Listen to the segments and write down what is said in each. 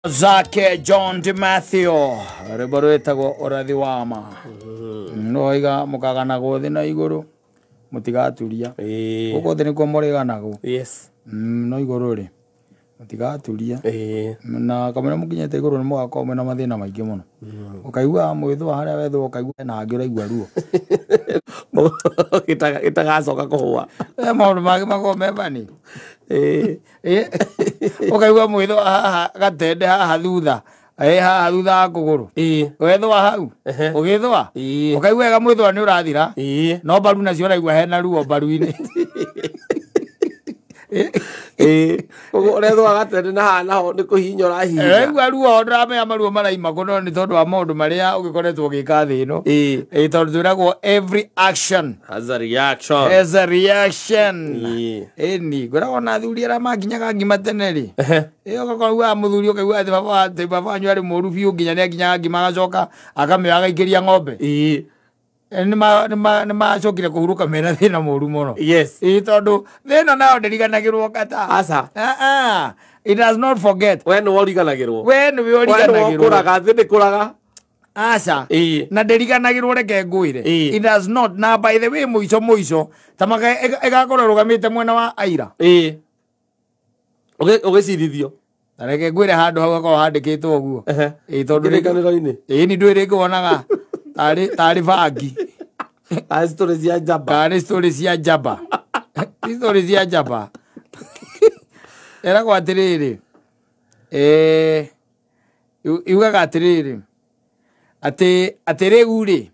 Zake John DiMatteo rwĩmbo rwĩtagwo ũrathi wa ma. No iga mũkaganagwo thĩ na igũrũ mũtigaturia. Gũkũ thĩ nĩkuo mũrĩganagwo. Yes. No igũrũ rĩ mũtigaturia. Na kamũira mũkinyĩte igũrũ nĩ mũgakorwo mwĩna mathĩna maingĩ mũno. Ũkaigua mwĩthũa harĩa wethũa ũkaigua hena hangĩ ũraigua ruo. Gĩtagacoka kũhũa. Maũndũ mangĩ makoragwo me funny. Ũkaigua mwĩthũa haha gatende haha thutha. Haha thutha wa kũgũrũ. Wethũa hau. Ũgĩthũa. Ũkaigua wega mwĩthũa nĩ ũrathira. No mbaru nacio ũraigua hena ruo mbaru-inĩ. Koguo ũrethũa gatende na haha naho nĩ kũhihinya ũrahihinya. Ũraigua ruo ndũramenya maruo maraima kũ no nĩ tondũ wa maũndũ marĩa ũgĩkoretwo ũgĩka thĩ ĩno. Tondũ twĩragwo every action has a reaction. Has a reaction. Ĩni ngwĩragwo na athuri arĩa makinyaga ngima tene rĩ. Ũgakorwo mũthuri ũkaigua atĩ baba wanyu arĩ mũru biũ nginya nĩ akinyaga ngima agacoka akamĩoya agaikĩria ng'ombe. Nĩ macokire kũhurũka mena thĩna mũru mũno. Yes. Tondũ thĩna nayo ndĩriganagĩrwo kata. Aca. It does not forget. We nĩwe ũriganagĩrwo. We nĩwe ũriganagĩrwo. Ũkũraga, thĩ ndĩkũraga. Aca. Na ndĩriganagĩrwo reke ngwĩre. It does not. Na by the way mũico mũico ta ĩgakorwo ĩrũgamĩte mwena wa aira. Ũgĩcirithio. Ta reke ngwĩre handũ hau hakorwo handĩkĩtwo ũguo. Tondũ Kĩrĩkanĩro-inĩ. Nĩ ndũĩ rĩngĩ wonaga tarĩ bangi. Tarĩ story cia njamba. Tarĩ story cia njamba. Story cia njamba. Ĩragwo atĩrĩrĩ. Yugaga atĩrĩrĩ. Atĩ rĩu rĩ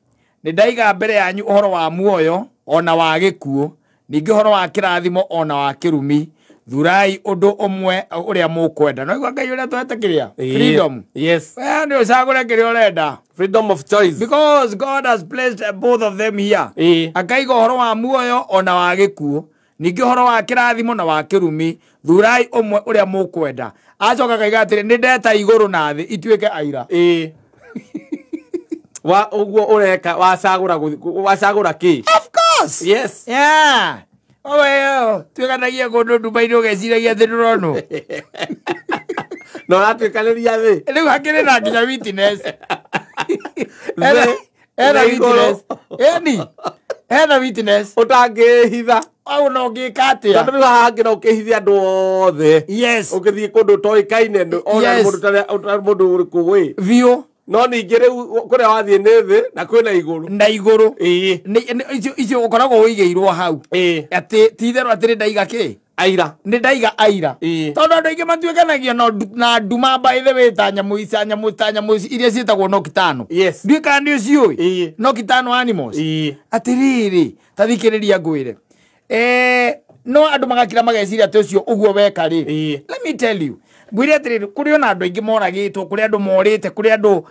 nĩ ndaiga mbere yanyu ũhoro wa muoyo ona wa gĩkuũ, ningĩ ũhoro wa kĩrathimo ona wa kĩrumi. Thurai ũndũ ũmwe ũrĩa mũkwenda. No igua Ngai ũrĩa twete kĩrĩa? Freedom. Yes. We nĩ ũcagũre kĩrĩa ũrenda. Freedom of choice. Because God has placed both of them here. Akaiga ũhoro wa muoyo ona wa gĩkuũ, ningĩ ũhoro wa kĩrathimo na wa kĩrumi. Thurai ũmwe ũrĩa mũkwenda. Acoka akaiga atĩrĩ, nĩ ndeta igũrũ na thĩ ituĩke aira. Wa ũguo ũreka wacagũra kĩ? Of course. Yes. Yeah. Owe, tuĩkanagia kũndũ nduma-inĩ ũgeciragia atĩ ndũronwo. Na ũratuĩkanĩria thĩ. Rĩu hakĩrĩ na nginya witness. Ena witness. Eni. Ena witness. Ũtangĩhitha. Au no ũngĩka atĩa? Tondũ rĩu haha hangĩ no ũkĩhithe andũ othe. Yes. Ũgĩthiĩ kũndũ ũtoĩkaine, ona mũndũ ũrĩkũ wĩ. Biũ. No ningĩ rĩu kũrĩa wathiĩ nĩ thĩ na kwĩna igũrũ. Na igũrũ. Icio ũkoragwo ũigĩirwo hau. Atĩ ti itherũ atĩ nĩ ndaiga kĩ? Aira. Nĩ ndaiga aira. Tondũ andũ aingĩ matuĩkanagia na nduma by the way ta nyamũ ici, ta nyamũ iria ciĩtagwo nokitano. Yes. Ndiũĩ kana nĩ ũciũĩ? Nokitano animals. Atĩrĩrĩ, ta thikĩrĩria ngwĩre. No andũ magakira mageciria atĩ ũcio ũguo weka rĩ. Let me tell you. Ngwĩre atĩrĩrĩ, kũrĩ ona andũ aingĩ moragĩtwo, kũrĩ andũ morĩte, kũrĩ andũ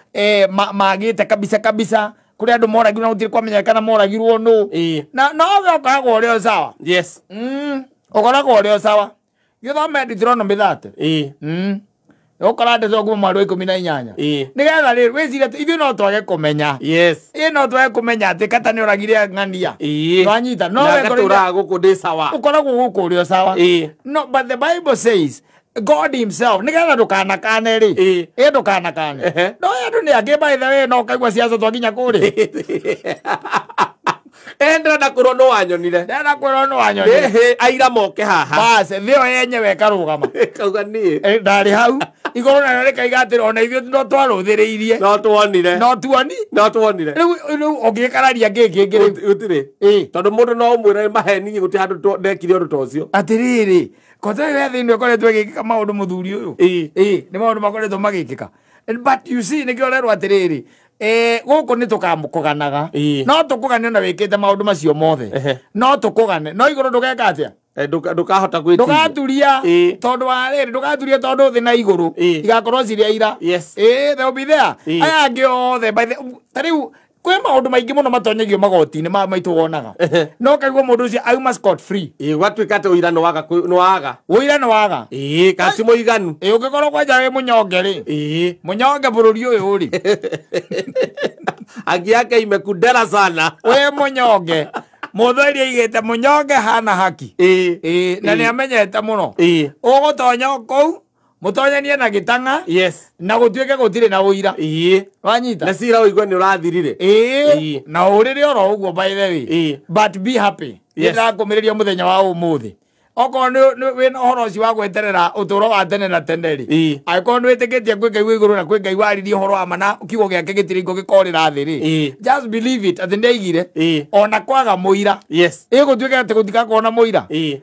magĩte kabisa kabisa, kũrĩ andũ moragirwo na gũtirĩ kwamenyeka kana moragirwo nũ. Na no ũkoragwo ũrĩ o sawa. Yes. Ũkoragwo ũrĩ o sawa. Gĩthome Deuteronomy 30. Ũkora ndeto kuma mweri wa 18. Nĩgetha rĩrĩ wĩcirie atĩ ithuĩ no twage kũmenya. Yes. No twage kũmenya atĩ kata nĩ ũragire ng'ania. Twanyita. No Na gatũraga gũkũ ndĩ sawa. Ũkoragwo gũkũ ũrĩ o sawa. No, but the Bible says God himself nĩgetha ndũkanakane rĩ. Ndũkanakane. No andũ nĩ angĩ by the way no ũkaigua ciaca twakinya kũrĩ. Ndĩrenda kwĩrwo nĩ wanyonire. Ndĩrenda kwĩrwo nĩ wanyonire. Aira moke haha. Bas, thĩ ĩyo yenyewe ĩkarũgama. Ĩkauga niĩ. Ndarĩ hau. Igũrũ narĩo rĩkaiga atĩrĩ ona ithuĩ no twarũthĩrĩirie. No tuonire. No tuoni. No tuonire. Rĩu ũngĩkararia kĩ kĩngĩ rĩu? Gũtirĩ. Tondũ mũndũ no ũmwĩre maheni gũtirĩ handũ ndekire ũndũ ta ũcio. Atĩrĩrĩ, kote we thĩ ĩno ĩkoretwo ĩgĩkĩka maũndũ mũthuri ũyũ. Nĩ maũndũ makoretwo magĩkĩka. But you see nĩkĩo ũrerwo atĩrĩrĩ, gũkũ nĩ tũkamũkũganaga. No tũkũgane na wĩkĩte maũndũ macio mothe. No tũkũgane. No igũrũ ndũgeka atĩa? Ndũkahota gwĩtiria. Ndũgaturia. Tondũ wa rĩrĩ, ndũgaturia tondũ thĩ na igũrũ igakorwo cirĩ aira. Yes. They will be there. Aya angĩ othe by the ta rĩu kwĩ maũndũ maingĩ mũno matonyagio magoti-inĩ ma maitũ wonaga. No kaigua mũndũ ũcio auma scot free. Gwatuĩka atĩ ũira nĩ waga. Ũira nĩ waga. Kana ti mũiganu. Ũngĩkorwo kwanja wĩ mũnyonge rĩ. Mũnyonge bũrũri ũyũ rĩ. Haki yake imekudera sana. Wĩ mũnyonge. Mũthuri aigĩte mũnyonge hana haki. Na nĩ amenyete mũno. Ũgũtonya kũu Mũtonyanie na gĩtang'a. Yes. Na gũtuĩke gũtirĩ na ũira. Ĩĩ. Wanyita. Na cira ũigue nĩ ũrathirire. Ĩĩ. Na ũrĩre oro ũguo by the way. Ĩĩ. But be happy. Yes. Nĩndakũmĩrĩria mũthenya wa ũmũthĩ. Okorwo nĩ wĩna ũhoro ũcio wa gweterera ũtũũro wa tene na tene rĩ. Ĩĩ. Angĩkorwo nĩ wĩtĩkĩtie kwĩ Ngai wĩ igũrũ na kwĩ Ngai waririe ũhoro wa ma na kiugo gĩake gĩtirĩ hingo gĩkorĩra thĩ rĩ. Ĩĩ. Just believe it atĩ nĩaigire. Ĩĩ. Ona kwaga mũira. Yes. Ĩgũtuĩka atĩ gũtigakorwo na mũira. Ĩĩ.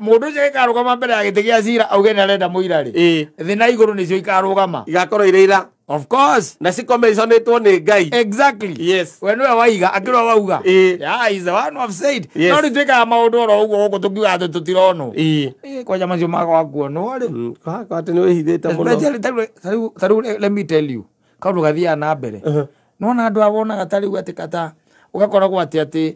Mũndũ ũcio gĩkarũgama mbere ya gĩtĩ gĩa cira auge nĩ arenda mũira rĩ. Ĩĩ. Thĩ na igũrũ nĩcio ikarũgama. Igakorwo irĩ ira. Of course. Na cikomĩconĩtwo nĩ Ngai. Exactly. Yes. We nĩwe waiga akĩrwo wauga. Ĩĩ. Yeah, he's the one who have said. Yes. No rĩu twĩkaga maũndũ oro ũguo gũkũ tũkiuga atĩ tũtironwo. Ĩĩ. Ĩĩ, kwanja macio maga kuonwo rĩ. Kwakwa atĩ nĩ wĩhithĩte mũno. Especially tarĩu let me tell you. Kaũndũ gathiaga na mbere. Nĩwona andũ aya wonaga tarĩu atĩ kata ũgakoragwo atĩ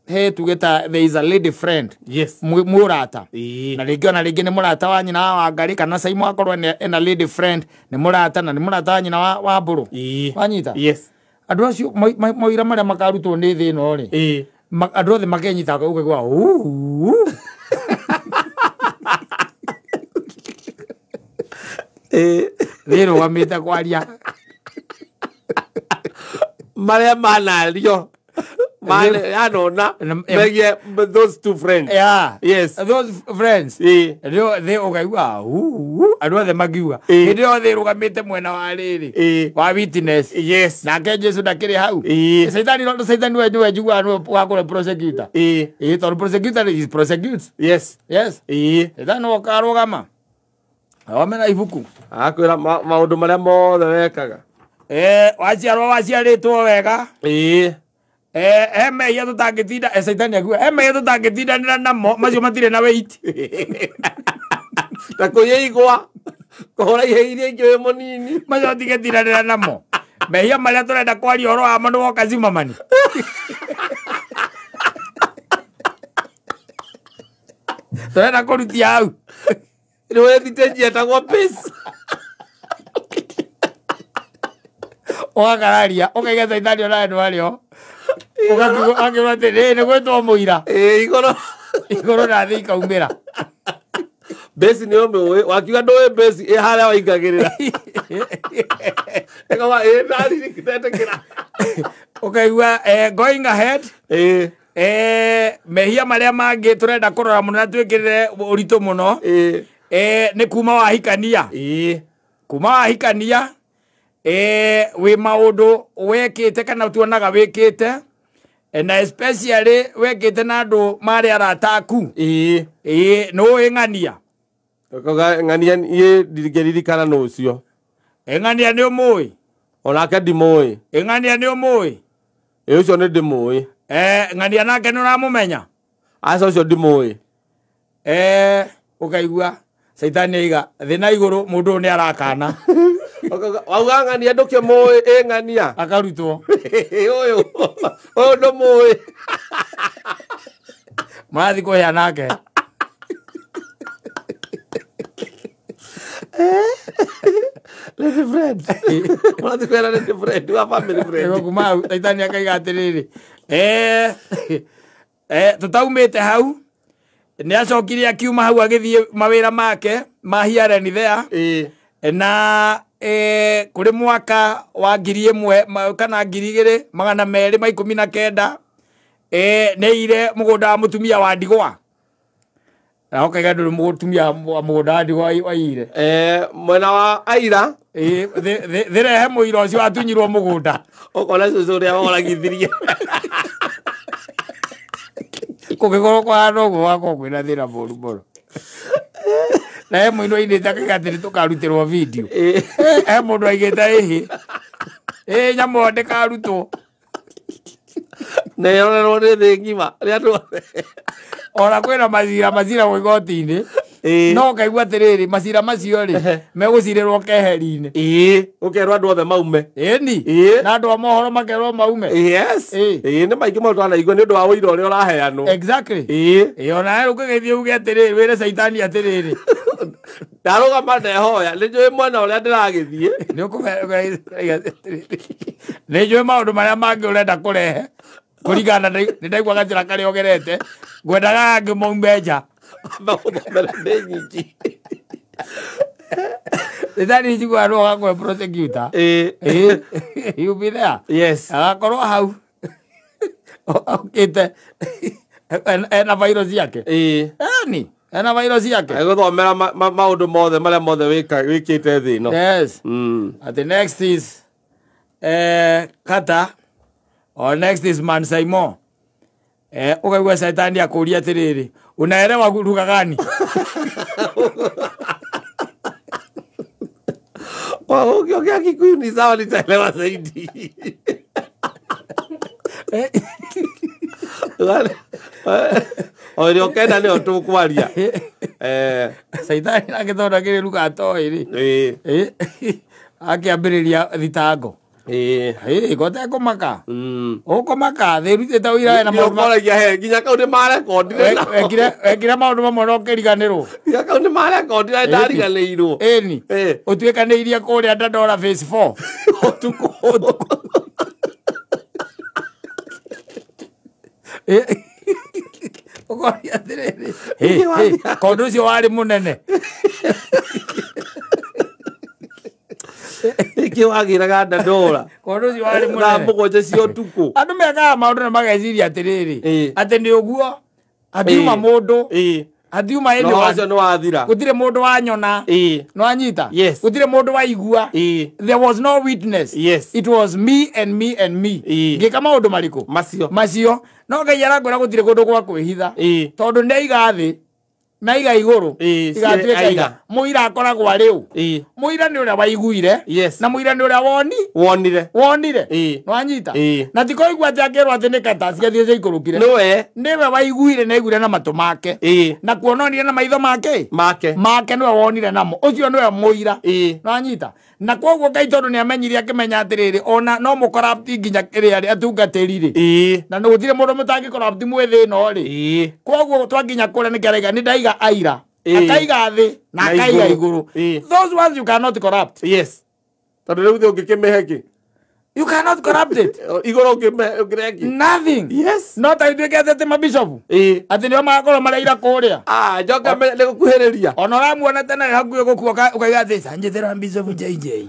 he tuge ta there is a lady friend. Yes. Mũrata. Ĩĩ. Na rĩngĩ ona rĩngĩ nĩ mũrata wa nyina wa Wangari kana Saimo akorwo ena lady friend nĩ mũrata na nĩ mũrata wa nyina wa Mbũrũ. Ĩĩ. Wanyita? Yes. Andũ acio maũira marĩa makarutwo nĩ thĩ ĩno rĩ. Ĩĩ. Andũ othe makenyita ũkaigua uu. Ĩĩ. Thĩ ĩrũgamĩte kwaria. Marĩa manario. Yanona megie those two friends. Yeah. Yes. Those friends. Ĩĩ. Thĩ ũkaigua uu. Andũ othe makiuga. Ĩĩ. Hĩndĩ ĩyo thĩ ĩrũgamĩte mwena wa rĩrĩ. Ĩĩ. Wa witness. Yes. Nake Jesu ndakĩrĩ hau. Ĩĩ. Caitani we nĩwe njiguaga nĩwe wakorwo prosecutor. Ĩĩ. Ĩĩ, tondũ prosecutor is prosecutes. Yes. Yes. Ĩĩ. Caitani nĩwe ũkarũgama. Arũgame na ibuku. Akwĩra maũndũ marĩa mothe wekaga. Waciarwo waciarĩtwo wega. Ĩĩ. He mehia tũtangĩtinda, Caitani akiuga, he mehia tũtangĩtindanĩra namo, macio matirĩ na weight. Ta kũiyĩigua, kũhũra ihĩĩ iria ingĩ wĩ mũnini. Macio tũtingĩtindanĩra namo. Mehia marĩa tũrenda kwaria ũhoro wamo nĩ woka Zimmerman. Tũrenda kũrutia hau. Nĩ wethite njia etagwo peace. Ũgakararia, ũkaiga Caitani onawe nĩwarĩo. Ũgakiuga atĩ nĩ gwĩtwo mũira. Ĩĩ, igũrũ. Igũrũ na thĩ ikaumĩra. Base nĩ ũmĩũĩ, wakiuga ndũĩ base ĩ harĩa waingagĩrĩra. Ĩkauga, ĩĩ, ndaririkana. Ũkaigua, going ahead. Ĩĩ. Mehia marĩa mangĩ tũrenda kũrora mũno na twĩkĩrĩre ũritũ mũno. Ĩĩ. Nĩ kuma wahikania. Ĩĩ. Kuma wahikania, wĩ maũndũ wekĩte kana tuonaga wĩkĩte. Na especially wekĩte na andũ marĩ arata aku. Ĩĩ. Ĩĩ, nĩ ũĩ ng'ania. Ũkauga ng'ania niĩ ndingĩririkana nũ ũcio. Ng'ania nĩ ũmũĩ. Onake ndimũĩ. Ng'ania nĩ ũmũĩ. Ĩĩ, ũcio nĩ ndĩmũĩ. Ng'ania nake nĩ ũramũmenya? Aca, ũcio ndimũĩ. Ũkaigua Caitani aiga thĩ na igũrũ mũndũ ũyũ nĩ arakana. Wauga ng'ania ndũkĩmũĩ, ĩ ng'ania. Akarutwo. Ũyũ, ũyũ ndũmũĩ. Marathiĩ kũhĩa nake. Lady friend. Marathiĩ kũhĩa na lady friend, wa family friend. Nĩguo kuma hau, Caitani akaiga atĩrĩrĩ. Tũtaumĩte hau, nĩ acokire akiuma hau agĩthiĩ mawĩra make ma here and there. Ĩĩ. Na kũrĩ mwaka wa ngiri ĩmwe kana ngiri igĩrĩ magana merĩ ma ikũmi na kenda, nĩaiyire mũgũnda wa mũtumia wa ndigwa. Na ũkaiga ndũrĩ mũtumia wa mũgũnda wa ndigwa waiyire. Mwena wa Aira. Ĩĩ, thĩrehe mũira ũcio watunyirwo mũgũnda. Ũkona cũcũ ũrĩa woragithirie. Kũngĩkorwo kũhana ũguo gwakorwo kwĩna thĩna mũru mũno. Na he mũini wainĩte akauga atĩ nĩtũkarutĩrwo video. He mũndũ aigĩte ĩhĩ. Ĩĩ, nyamũ ĩyo ndĩkarutwo. Na ĩrorerwo nĩ thĩ ng'ima. Rĩa andũ othe. Ona kwĩna macira gwĩ igoti-inĩ. Ĩĩ. No ũkaigua atĩrĩrĩ, macira macio rĩ, megũcirĩrwo keheri-inĩ. Ĩĩ, ũkerwo andũ othe maume. Ĩni. Ĩĩ. Na andũ a mohoro makerwo maume. Yes. Ĩĩ. Ĩĩ, nĩ maingĩ mũno twanaigua nĩ ũndũ wa ũira ũrĩa ũraheanwo. Exactly. Ĩĩ. Ĩĩ, ona we ũkĩgeithia uge atĩrĩrĩ, wĩre Caitani atĩrĩrĩ. Ndarũgama ndehoya, nĩ njũĩ mwena ũrĩa ndĩragĩthiĩ. Nĩ nĩ njũĩ maũndũ marĩa mangĩ ũrenda kũrehe. Kũringana na nĩ ndaigua gacĩra karĩa ũgerete, ngwendaga angĩ maume nja. Maũthomere nĩ nyingĩ. Thani njiguaga no ũgakorwo prosecutor. You be there. Yes. Agakorwo hau okĩte ena vairo ciake. Eni ena vairo ciake. Agũthomera maũndũ mothe marĩa mothe wĩkĩte thĩ ĩno. Yes. At the next is Kata or next is Man Simon. Ukaigua Saitani akũria atĩrĩrĩ, unaelewa lugha gani? Ukiongea Kikuyu ni sawa, nitaelewa zaidi. O ĩrĩa ũkenda nĩyo tũkwaria. Saitani nake tondũ akĩrĩ lugha atoĩ rĩ, akĩambĩrĩria thitango. Gotekũmaka. Ũkũmaka thĩ rutĩte ũira wena maũndũ nginya kau nĩ marekondire. Wekire maũndũ mamwe na ũkĩriganĩrwo. Nginya kau nĩ marekondire ndariganĩirwo. Ĩni. Ũtuĩkanĩirie kũrĩa Dandora phase 4. Ũtukũ. Ũkoria atĩrĩrĩ, kondũ ũcio warĩ mũnene. Nĩkĩ wagĩraga Dandora? Kondũ ũcio warĩ mũnene. Thaa mũgwanja cia ũtukũ. Andũ mekaga maũndũ na mageciria atĩrĩrĩ, atĩ nĩ ũguo, hatiuma mũndũ, hatiuma anyone. No ũcio nĩ wathira. Gũtirĩ mũndũ wanyona. Nĩwanyita? Yes. Gũtirĩ mũndũ waigua. There was no witness. Yes. It was me and me and me. Ngĩka maũndũ marĩkũ? Macio. Macio. No Ngai arakwĩra gũtirĩ kũndũ gwa kwĩhitha. Tondũ nĩ aiga thĩ na iga igũrũ igatuĩka aira. Mũira akoragwo arĩ ũ? Mũira nĩ ũrĩa waiguire. Yes. Na mũira nĩ ũrĩa wonire. Wonire. Nĩwanyita? Na ti kũigua atĩ akĩrwo atĩ nĩ kata cigathiĩ ciaikũrũkire. Nĩwe. Nĩwe waiguire na aiguire na matũ make. Na kuona onire na maitho make. Make. Make nĩwe wonire namo. Ũcio nĩwe mũira. Nĩwanyita? Na koguo Ngai tondũ nĩ amenyire akĩmenya atĩrĩrĩ, ona no mũkorapti nginya kĩrĩa rĩ atungatĩri rĩ. Na gũtirĩ mũndũ mũtangĩkorapti mwĩ thĩ ĩno rĩ. Koguo twakinya kũrĩa nĩkĩo araiga nĩ ndaiga aira. Akaiga thĩ na akaiga igũrũ. Those ones you cannot corrupt. Yes. Tondũ rĩu thĩ ũngĩkĩmĩhe kĩ? You cannot corrupt it. Igũrũ ũngĩrehe kĩ? Nothing. Yes. No ta ituĩke atĩ mabishopu. Atĩ nĩo magakorwo maraira kũrĩa. Njoke nĩ gũkuhĩrĩria. Ona ũramuona tene hakuhĩ gũkua ũkaiga atĩ canjĩtĩra bishopu JJ.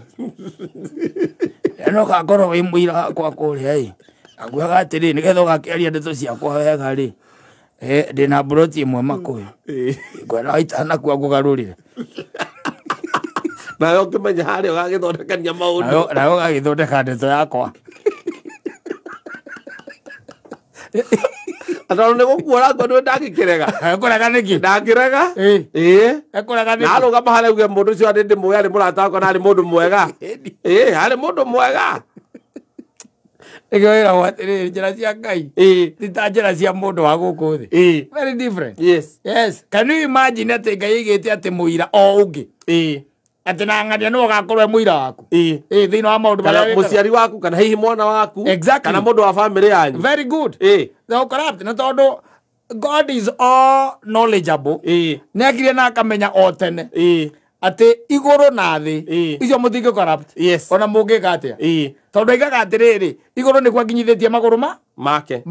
No ũgakorwo wĩ mũira wakwa kũrĩa ĩ. Anguaga atĩrĩ nĩgetha ũgakĩaria ndeto ciakwa wega rĩ. Ndĩna mburoti ĩmwe Makũyũ. Ngwenda itanakua ngũgarũrĩre. Nawe ũkĩmenya harĩa ũgagĩthondekania maũndũ. Nawe ũgagĩthondeka ndeto yakwa. Tondũ nĩ gũkua ũrakua nĩwe ndangĩkĩrega. Ekũrega nĩkĩ? Ndangĩrega. Ekũrega nĩkĩ? Na arũgama harĩa auge mũndũ ũcio arĩ ndĩmũĩ arĩ mũrata wakwa na arĩ mũndũ mwega. Arĩ mũndũ mwega. Nĩkĩo wĩragwo atĩrĩrĩ, njĩra cia Ngai ti ta njĩra cia mũndũ wa gũkũ thĩ. Very different. Yes. Yes. Can you imagine atĩ Ngai aigĩte atĩ mũira o ũngĩ? Atĩ na ng'ania nĩwe ũgakorwo e mũira waku. Thĩinĩ wa maũndũ marĩa wĩkaga. Mũciari waku kana hihi mwana waku. Exactly. Kana mũndũ wa famĩlĩ yanyu. Very good. They corrupt. Nĩ tondũ God is all knowledgeable. Nĩ akire na akamenya o tene. Atĩ igũrũ na thĩ icio mũtingĩ corrupt. Yes. Ona mũngĩka atĩa. Tondũ aigaga atĩrĩrĩ, igũrũ nĩkuo akinyithĩtie magũrũ make.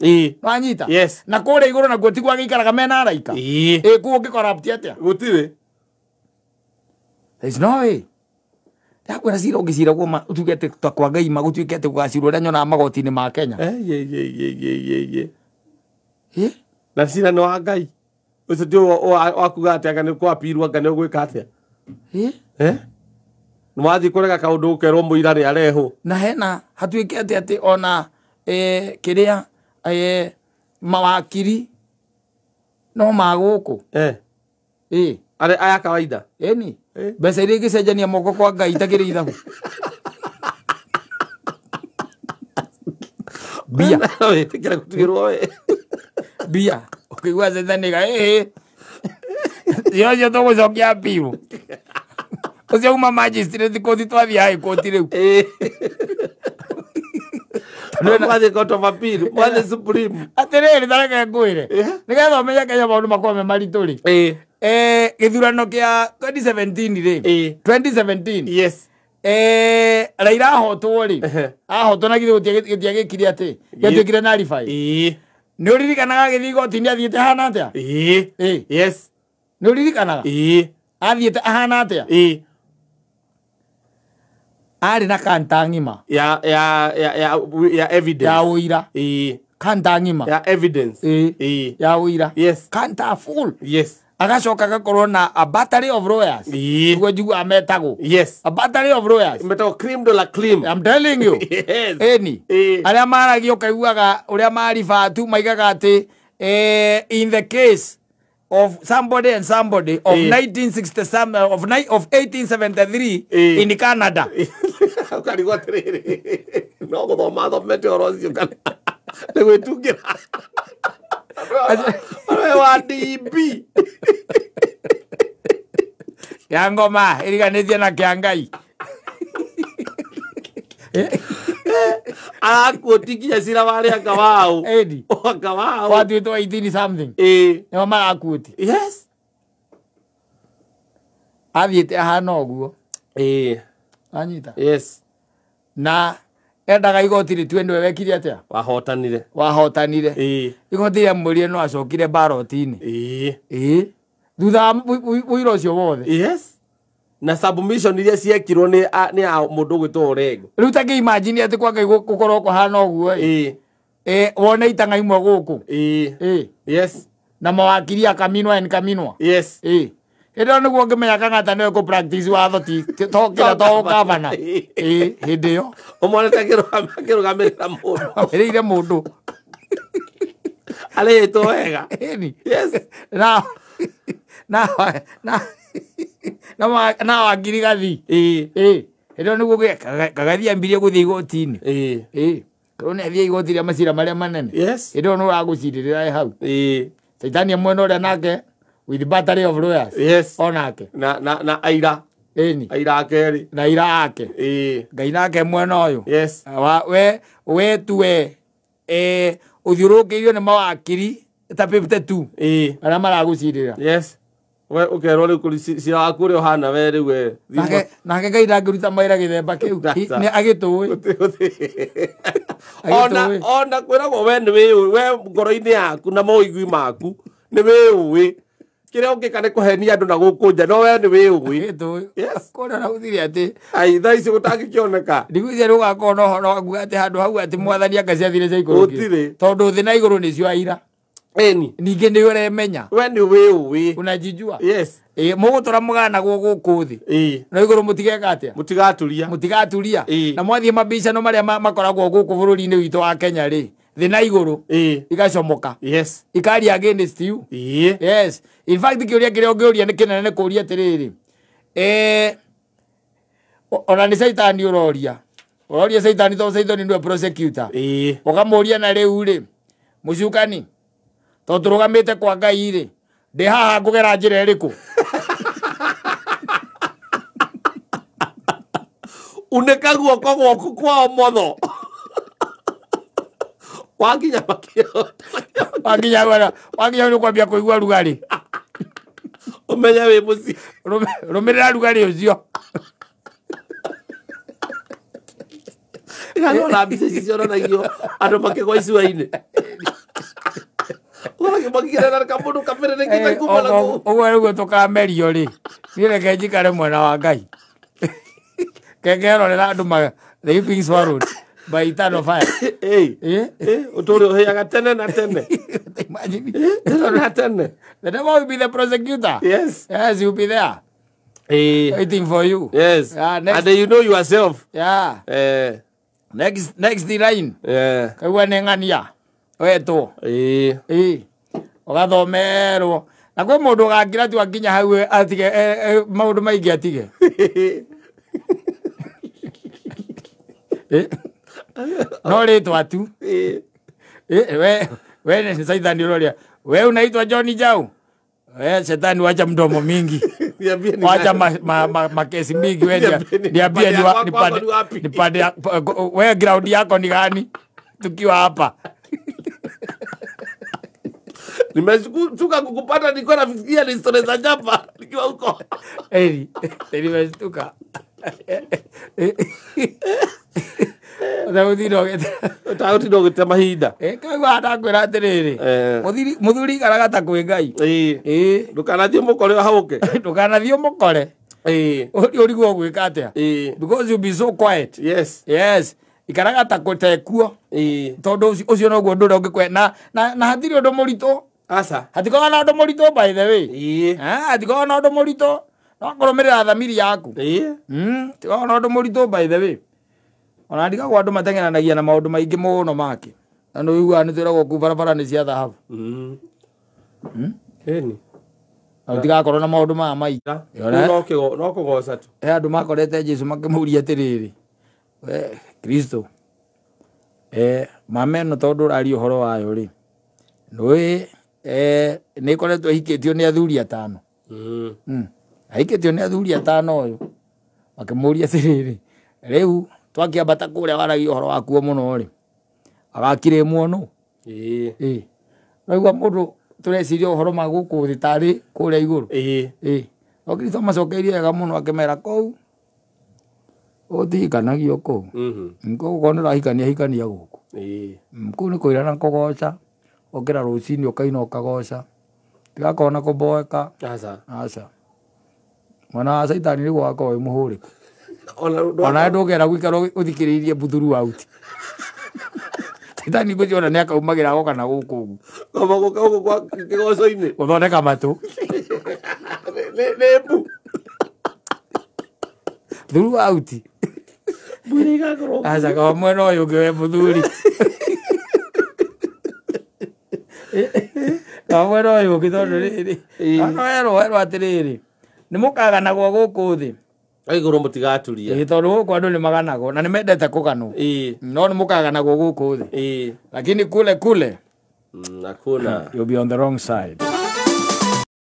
Nĩwanyita? Yes. Na kũrĩa igũrũ nakuo tiguo agĩikaraga mena araika. Kuo ũngĩ corrupt atĩa? Gũtirĩ. There is no way. Ndakwĩra cira ũngĩcira guo ũtuĩke atĩ ta kwa Ngai magũtuĩke atĩ gũgacirwo ũrĩa nyonaga magoti-inĩ ma Kenya. Na cira nĩ wa Ngai. Ũcio ti wakuga atĩ anga nĩ kwapirwo anga nĩ ũgwĩka atĩa? Nĩ wathiĩ kũrega kaũndũ ũkerwo mũira nĩ arehwo. Na hena hatuĩke atĩ atĩ ona kĩrĩa mawakiri no ma gũkũ. Aya kawaida. Ĩni. Mbeca iria ingĩcenjania moko kwa Ngai itakĩrĩ ithabu. Mbia. Wĩtĩkĩre gũtuĩrwo we. Mbia. Ũkĩigua Sethani ga Yocio tũgũcokia appeal. Ũcio uma magistrate court twathiĩ high court rĩu. Mwathiĩ court of appeal, mwathiĩ supreme. Atĩrĩrĩ ta reke ngwĩre. Nĩgetha ũmenye Kenya maũndũ makorwo me maritũ rĩ. Gĩthurano kĩa 2017 rĩ. 2017. Yes. Raila ahotwo rĩ. Ahotwo na githĩ gĩtiagĩkire atĩ. Gĩatuĩkire nullify. Nĩ ũririkanaga agĩthiĩ igoti-inĩ athiĩte ahana atĩa? Ĩĩ. Yes. Nĩ ũririkanaga? Ĩĩ. Athiĩte ahana atĩa? Ĩĩ. Arĩ na kanta ng'ima. Ya evidence. Ya ũira. Ĩĩ. Kanta ng'ima. Ya evidence. Ĩĩ. Ya ũira. Yes. Kanta full. Yes. Agacoka agakorwo na a battery of lawyers. Ĩĩ. Nĩguo njiguaga metagwo. Yes. A battery of lawyers. Metagwo cream de la cream. I'm telling you. Yes. Ĩni. Ĩĩ. Arĩa maragia ũkaiguaga ũrĩa maribatu maigaga atĩ in the case of somebody and somebody of 1967 of 1873 in Canada. Ukarigwo atĩrĩrĩ, no gũthoma thomete ũhoro ũcio kana nĩ gwĩtungĩra. Ũrĩa wa DB. Ya ngoma ĩriganĩtie na kĩa Ngai. Arakuoti nginya cira wa anga wao. Ĩni. Anga wao. Watuĩtwo 18 something. Ĩĩ. Nĩo marakuoti. Yes. Athiĩte ahana ũguo. Ĩĩ. Anyita. Yes. Na endaga igoti rĩtue nĩwe wekire atĩa? Wahotanire. Wahotanire. Ĩĩ. Igoti rĩamwĩrire no acokire baroti-inĩ. Ĩĩ. Ĩĩ. Thutha wa ũira ũcio wothe. Yes. Na submission iria ciekirwo nĩ mũndũ ũgwĩtwo Orengo. Rĩu ta kĩ imagine atĩ kwa Ngai gũkorwo kũhana ũguo ĩ. Ĩĩ. Wone itang'a imwe gũkũ. Ĩĩ. Ĩĩ. Yes. Na mawakiri akaminwa and kaminwa. Yes. Ĩĩ. Hĩndĩ ĩyo nĩguo ũngĩmenya Kang'ata nĩwe kũ practice watho ti to kĩrĩa to gavana. Ĩĩ, hĩndĩ ĩyo. Ũmonete akĩrũgamĩrĩra mũndũ. Arũgamĩrĩire mũndũ. Arĩhĩtwo wega. Ĩni. Yes. Na na na na wakiri Gathi. Ĩĩ. Ĩĩ. Hĩndĩ ĩyo nĩguo Kagathi ambirie gũthiĩ igoti-inĩ. Ĩĩ. Ĩĩ. Korwo nĩ athiĩ igoti rĩa macira marĩa manene. Yes. Hĩndĩ ĩyo nĩ ũragũcirĩrĩra e hau. Ĩĩ. Caitani mwena ũrĩa nake with battery of lawyers. Yes. Onake. Na aira. Ĩni. Aira ake. Na aira ake. Ĩĩ. Ngai nake mwena ũyũ. Yes. We tuwe ũthiũrũrũkĩirio nĩ mawakiri ta 52. Ĩĩ. Arĩa maragũcirĩra. Yes. We ũkerwo rĩu cira waku ũrĩa ũhana we rĩu we. Nake Ngai ndangĩruta mawĩra gĩthemba kĩu. Nĩ agĩtũĩ. Ona kwĩragwo we nĩ wĩũĩ, we ngoro-inĩ yaku na maũigui maku nĩ wĩũĩ. Kĩrĩa ũngĩka nĩ kũhenia andũ na gũkũ nja, no we nĩ wĩũĩ. Agĩtũĩ. Yes. Kũrĩa ũraugire atĩ ai thaa ici gũtangĩkĩoneka. Ndigwĩciria nĩ gũgakorwo na ũhoro wa kuuga atĩ handũ hau atĩ mwathani anga ciathire ciaikũrũkire. Gũtirĩ. Tondũ thĩ na igũrũ nĩcio aira. Ĩni. Ningĩ nĩ ũremenya. We nĩ wĩũĩ. Unajijua. Yes. Ĩĩ, mũgũtũra mũganagwo gũkũ thĩ. Ĩĩ. No igũrũ mũtigeka atĩa? Mũtigaturia. Mũtigaturia. Ĩĩ. Na mwathiĩ mabicano marĩa makoragwo gũkũ bũrũri-inĩ witũ wa Kenya rĩ, thĩ na igũrũ. Ĩĩ. Igacomoka. Yes. Ikaria against you. Ĩĩ. Yes. In fact kĩũria kĩrĩa ũngĩũria nĩ kĩnene nĩ kũũria atĩrĩrĩ. Ona nĩ Caitani ũroria. Ũroria Caitani tondũ Caitani nĩwe prosecutor. Ĩĩ. Ũkamũũria na rĩu rĩ, mũcukani, tondũ tũrũgamĩte kwa Ngai rĩ, ndĩ haha ngũgera njĩra ĩrĩkũ? Unĩka guoko gwaku kwa ũmotho. Wakinya makĩhota. Wakinya nĩ ũkwambia kũigua rugarĩ. Ũmenye wĩ mũciĩ. Rũmĩrĩra rugarĩ ũcio. Nĩndarora mbica ici cionanagio andũ makĩgwa icua-inĩ. Ũgakĩmakĩrera kamũndũ kabĩrĩrĩkĩte kuma na kũu. Ũguo nĩguo tũkamerio rĩ. Niĩ reke njikare mwena wa Ngai. Kengerorera andũ they being swallowed by eternal fire. Ĩĩ. Ũtũũre ũhĩaga tene na tene. Imagine. Tene na tene. The devil will be the prosecutor. Yes. Yes, he will be there. Waiting for you. Yes. Yeah, next. And you know yourself. Yeah. Next line. Yeah. Kaigua nĩ ng'ania. Wetwo. Ĩĩ. Ũgathomerwo. Na kwĩ mũndũ ũgakira tu akinya hau atige maũndũ maingĩ atige. No rĩtwa tu. We ni Saitani uroria. We unaitwa John Njau. We shetani wacha mdomo mingi. Wacha makesi mingi we niambie nipande we ground yako ni gani tukiwa hapa. Nimeshtuka kukupata nilikuwa nafikiria ni story za japa nikiwa huko. Eri, nimeshtuka. Ũtagũtinda ũgĩte mahinda. Kaigua ndakwĩra atĩrĩrĩ, mũthuri ikaraga ta kwĩ Ngai. Ndũkanathiĩ mũkore ũhagũke. Ndũkanathiĩ mũkore. Ũrigwo ũgwĩka atĩa? Because you be so quiet. Yes. Yes. Ikaraga ta gũtekuo. Tondũ ũcio noguo ũndũ ũrĩa ũngĩkwe na hatirĩ ũndũ mũritũ. Aca. Hatikoragwo na ũndũ mũritũ by the way. Hatikoragwo na ũndũ mũritũ. No kũrũmĩrĩra thamiri yaku. Hatikoragwo na ũndũ mũritũ by the way. Ona ndigagwo andũ mateng'eranagia na maũndũ maingĩ mũno make. Na nĩ ũiguaga nĩ twĩragwo kũu barabara nĩ cia thahabu. Ĩni. Na ũtigakorwo na maũndũ maya maingĩ. No kũgoca tu. He andũ makorete Jesũ makĩmũria atĩrĩrĩ, we Kristo, mama ĩno tondũ ũraria ũhoro wayo rĩ, nĩũĩ nĩ ĩkoretwo ĩhikĩtio nĩ athuri atano. Ahikĩtio nĩ athuri atano ũyũ. Makĩmũria atĩrĩrĩ, rĩu twakĩambata kũrĩa waragia ũhoro wakuo mũno rĩ, agakire ĩmwe nũ? Ũraigua mũndũ tũreciria ũhoro ma gũkũ thĩ tarĩ kũrĩa igũrũ. No Kristo amacokeirie wega mũno akĩmera kũu ũtihikanagio kũu. Kũu okorwo nĩ ũrahikania hikania gũkũ. Kũu nĩ kũira na kũgoca, ũkĩra rũcinĩ ũkaina ũkagoca. Tigakorwo na kũmboeka. Aca. Aca. Mwana wa Caitani nĩguo wakorwo wĩ mũhũrĩku. Ona ndũngĩenda gũikara ũthikĩrĩirie mbuthuru out. Caitani ngwĩciria ona nĩ akaumagĩra agoka na gũkũ ũguo. Koma gũka gũkũ kwa kĩgoco-inĩ. Gũthondeka matũ. Nĩ mbu. Through out. Mbũri igakorwo. Aca kaba mwena ũyũ ũngĩ we mũthuri. Kaba mwena ũyũ ũngĩ tondũ rĩrĩ. No werwo atĩrĩrĩ, nĩ mũkaganagwo gũkũ thĩ. Igũrũ mũtigaturia. Tondũ gũkũ andũ nĩ maganagwo na nĩ mendete kũganwo. No nĩ mũkaganagwo gũkũ thĩ. Lakini kule kule hakuna. You'll be on the wrong side.